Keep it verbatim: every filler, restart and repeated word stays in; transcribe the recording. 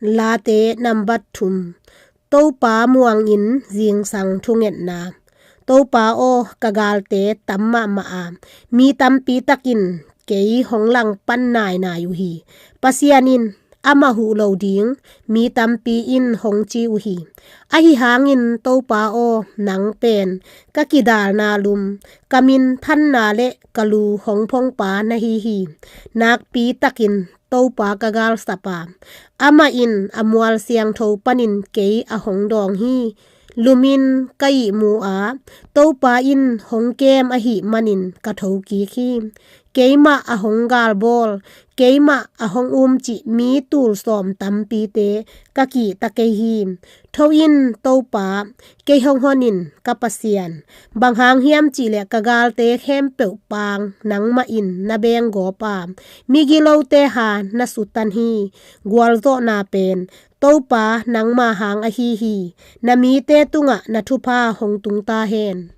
Late nambat thum. Topa muangin zingsang thungetna. Topa aw, ka galte tam mahmah a, mi tampi takin kei hong langpan nainai uh hi. Pasian in amah huh lo ding, mi tampi in hong ci uh hi. Ahi hangin Topa aw, nang pen ka kidalna lum, ka minthanna le ka lu hong phongpa na hi hi. Nakpi takin Topa ka galsap a, amah in a mual siangtho panin kei a hong dawng hi. Lumin ka ihmu a, Topa in hong kem ahih manin ka thokik hi. Keimah a hong galbawl, keimah a hong umcih mi tul sawm tampite ka kihta kei hi. Tho in, Topa, kei hong hon in, ka Pasian. Bang hang hiam cihleh ka galte khempeuh paang nangmah in na beng gawp a, migilote ha na sutan hi. Gualzawhna pen Topa nangma hang ahi hi. Na mite tungah na thupha hong tung ta hen.